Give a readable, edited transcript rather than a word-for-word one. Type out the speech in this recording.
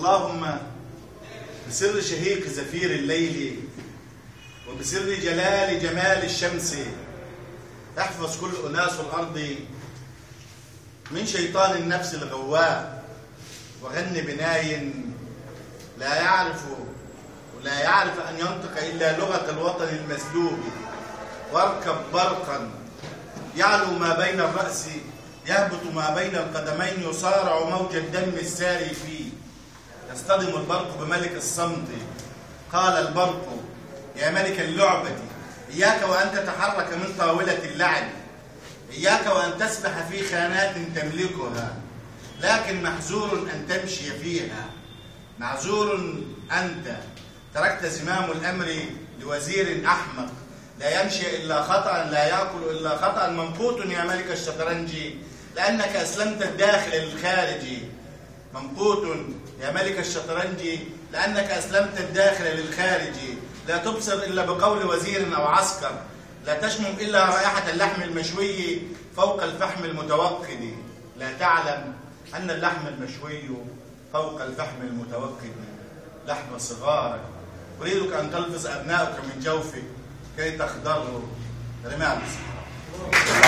اللهم بسر شهيق زفير الليل وبسر جلال جمال الشمس احفظ كل أناس الأرض من شيطان النفس الغواء، وغن بناي لا يعرف ولا يعرف أن ينطق إلا لغة الوطن المسلوب، واركب برقا يعلو ما بين الرأس يهبط ما بين القدمين يصارع موج الدم الساري فيه. يصطدم البرق بملك الصمت. قال البرق: يا ملك اللعبة، إياك وأن تتحرك من طاولة اللعب، إياك وأن تسبح في خانات تملكها، لكن محظور أن تمشي فيها. معذور أنت، تركت زمام الأمر لوزير أحمق لا يمشي إلا خطأ، لا يأكل إلا خطأ. ممقوت يا ملك الشطرنج لأنك أسلمت الداخل للخارج. ممقوت يا ملك الشطرنج لأنك أسلمت الداخل للخارج. لا تبصر إلا بقول وزير أو عسكر، لا تشمم إلا رائحة اللحم المشوي فوق الفحم المتوقد. لا تعلم أن اللحم المشوي فوق الفحم المتوقد لحم صغارك. أريدك أن تلفظ أبناؤك من جوفك كي تخضروا رمال الصحراء.